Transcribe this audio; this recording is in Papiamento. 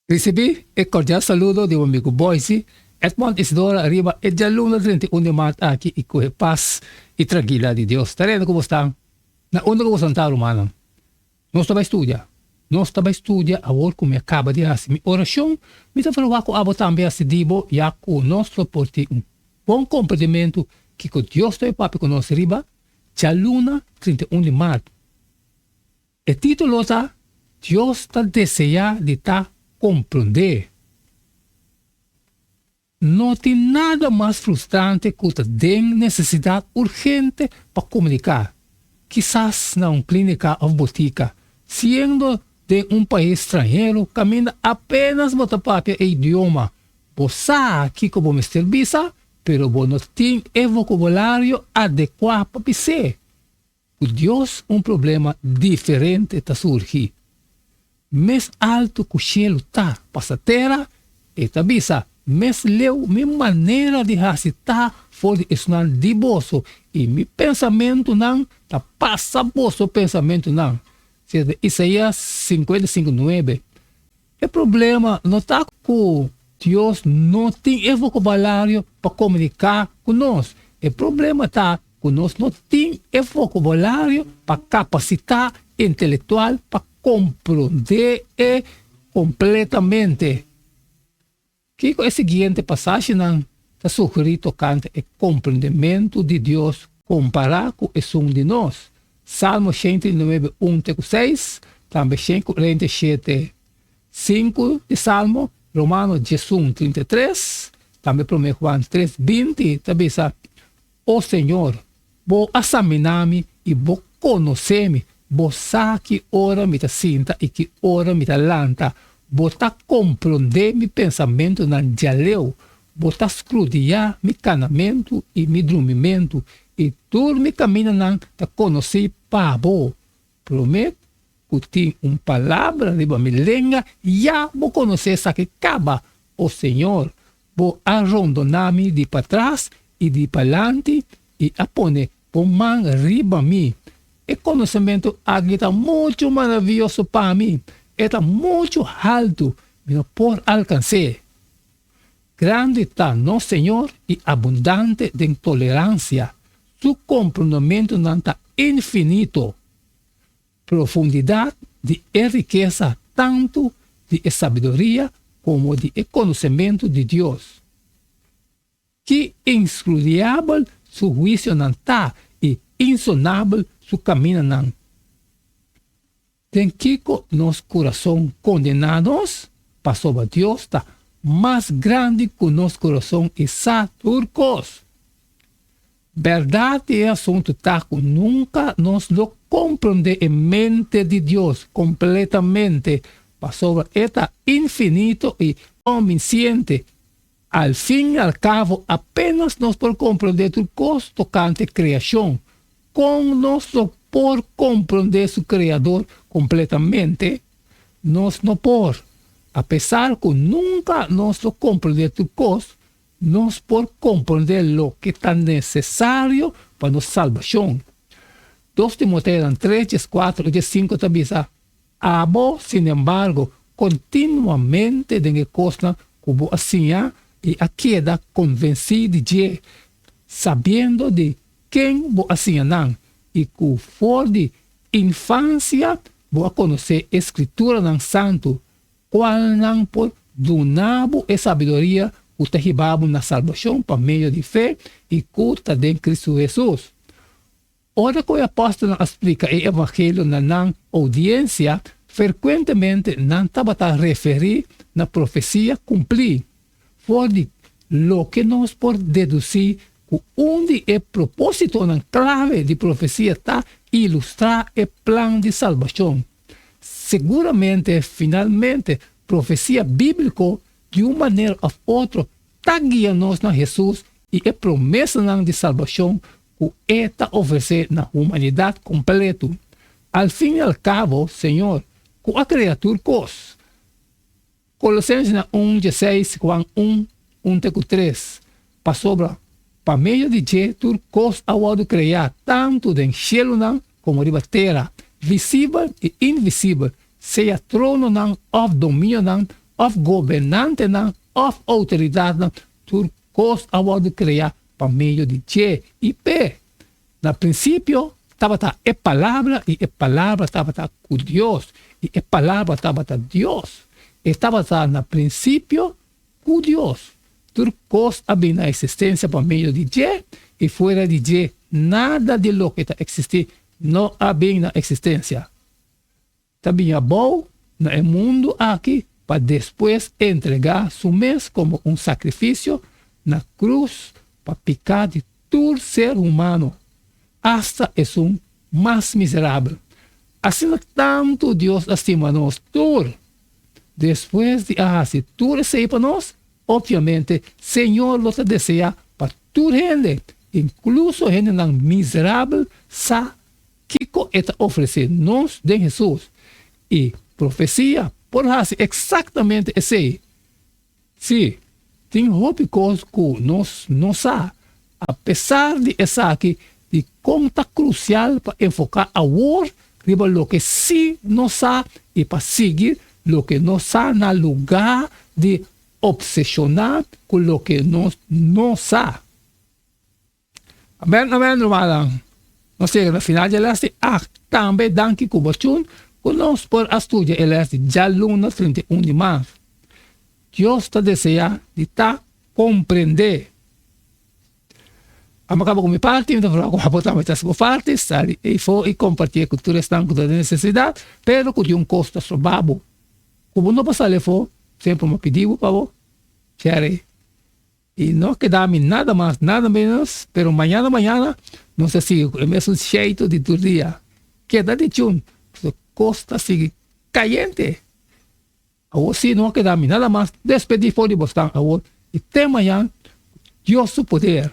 Risibí e kordial saludo di bo amigu Boysie Edmond Isidora riba e djaluna 31 di mart aki i ku e pas i trankilidat di Dios ta rena ku bo sta na unda ku bo santá rumannan. Nos ta bai studia. Nos ta bai studia awor ku mi a kaba di hasi mi orashon. Mi ta ferwagt ku abo tambe hasi di bo ya ku nos lo por tin un bon komprendimentu kiko Dios ta bai papia ku nos riba djaluna 31 di mart. E título ta Dios ta deseá di ta komprondé. No tin nada mas frustrante ku ta den nesesidat urgente pa komuniká, kisas na un klínika òf botika, siendo den un pais stranhero kaminda apénas bo ta papia e idioma. Bo sa kiko bo mester bisa, pero bo no tin e vokabulario adekuá pa bis'é. Ku Dios un problema diferente ta surgi. Mes altu ku shelu ta pasa tera, e ta bisa, mes leu mi manera di hasi ta for di esnan di boso i mi pensamentunan ta pasa boso pensamentunan. Sierto Isaías 55, 9. E problema no ta ku Dios no tin e vokabulario pa komuniká ku nos. E problema ta ku nos no tin e vokabulario pa kapasitá intelektual pa komprondé e kompletamente. Kiko e siguiente pasashinan ta sugerí tokante e komprendementu di Dios kompará ku esun di nos? Salmo 139, 1 te ku 6, tambe 147, 5 di Salmo, Romano 11, 33, tambe Promé Juan 3, 20 ta bisa, O Señor, Bo a saminá mi i Bo konosé mi. Bo sa ki ora mi ta sinta i ki ora mi ta lanta. Bo ta komprondé mi pensamentunan djaleu. Bo ta skrudiá mi kanamentu i mi drumimentu, i tur mi kamindanan ta konosí pa Bo. Promé ku tin un palabra riba mi lenga, ya Bo konosé esaki kaba, o Señor. Bo a rondoná mi di patras i di palanti i a pone bo man riba mi. E konosementu aki ta muchu maravioso pa mi, e ta muchu haltu, mi no por alkans'é. Grandi ta nos Señor i abundante den toleransia, su komprondementunan ta infinito. Profundidat di e rikesa tantu di e sabiduria komo di e konosementu di Dios. Ki inskrutiabel su huisionan ta i insonabel su kaminanan! Den kiko nos kurason kondená nos? Pasobra Dios ta mas grandi ku nos kurason i sa tur kos. Bèrdat di e asuntu ta ku nunka nos lo komprondé e mente di Dios kompletamente, pasobra e ta infinito i omnisiente. Al fin i al kabo, apénas nos por komprondé tur kos tokante kreashon. Kon nos lo por komprondé su Kreador kompletamente? Nos no por. Apesar ku nunka nos lo komprondé tur kos, Nos por komprondé loke ta nesesario pa nos salbashon. Dos Timoteonan tres, dieskuater i diesinku ta bisa, Abo, sinembargo, kontinuamente den e kosnan ku bo a siña i a keda konvensí di dje, sabiendo di ken bo a siña nan i ku for di infansia bo a konosé e Skrituranan Santu, Kualnan por duna bo e sabiduria ku ta hiba bo na salbashon pa medio di fe i ku ta den Kristu Hesus? Ora ku e apòstelnan a splika e evangelio na nan oudiensia, frekuentemente nan tabata referí na profesia kumplí. For di loke nos por dedusí ku un di e propósitonan klave di profesia ta ilustrá e plan di salbashon. Seguramente, finalmente, profesia bíbliko di un manera òf otro ta guia nos na Hesus i e promesanan di salbashon ku e ta ofresé na humanidat kompletu. Al fin i al kabo, Señor, ku a krea tur kos. Kolosensenan un, dieseis, Juan un, un te ku tres, Pasobra pa medio di dje tur kos a wòrdu kreá, tantu den shelunan komo riba tera, visibel i invisibel, sea trononan òf dominionan, òf gobernantenan òf outoridatnan, tur kos a wòrdu kreá pa medio di dje i p'e. Na prinsipio tabata e Palabra i e Palabra tabata ku Dios i e Palabra tabata Dios. E tabata na prinsipio ku Dios. Tur kos a bini na eksistensia pa medio di dje i fuera di dje nada di loke ta eksistí no a bini na eksistensia. Ta bini abou na e mundu aki pa despues entregá su mes komo un sakrifisio na krus pa piká di tur ser humano, asta esun mas miserabel. Asina tantu Dios a stima nos tur! Despues di a hasi tur esei pa nos, opviamente Señor lo ta deseá pa tur hende, inkluso hendenan miserabel, sa Kiko e ta ofresé nos den Hesus? I profesia por hasi eksaktamente esei. Sí, tin hopi kos ku nos no sa. Apesar di esaki, dikon ta krusial pa enfoká awor riba loke sí nos sa i pa sigui loke nos sa na lugá di opseshoná ku loke nos no sa? Amen amen rumannan. Nos yega na final di e les di acht. Tambe danki ku bo tune ku nos por a studia e les di djaluna 31 di mars. Dios ta desea di ta komprende. Amo kaba ku mi parti, mi ta proba ku abo tambe ta hasi bo parti, sali eifo i kompartié ku tur esnan ku ta den nesesidat, pero ku tin un kos ta stroba bo ku bo no por sali afó, semper mi a pidi bo pa bo share. I no keda mi nada mas, nada menos, pero mañana mañana nos ta sigui ku e mesun sheitu di tur dia. Keda di chun, pasobra kos ta sigui kayente. Awor sí no a keda mi nada mas, despedí for di bosnan awor i te mañan ku Dios su poder.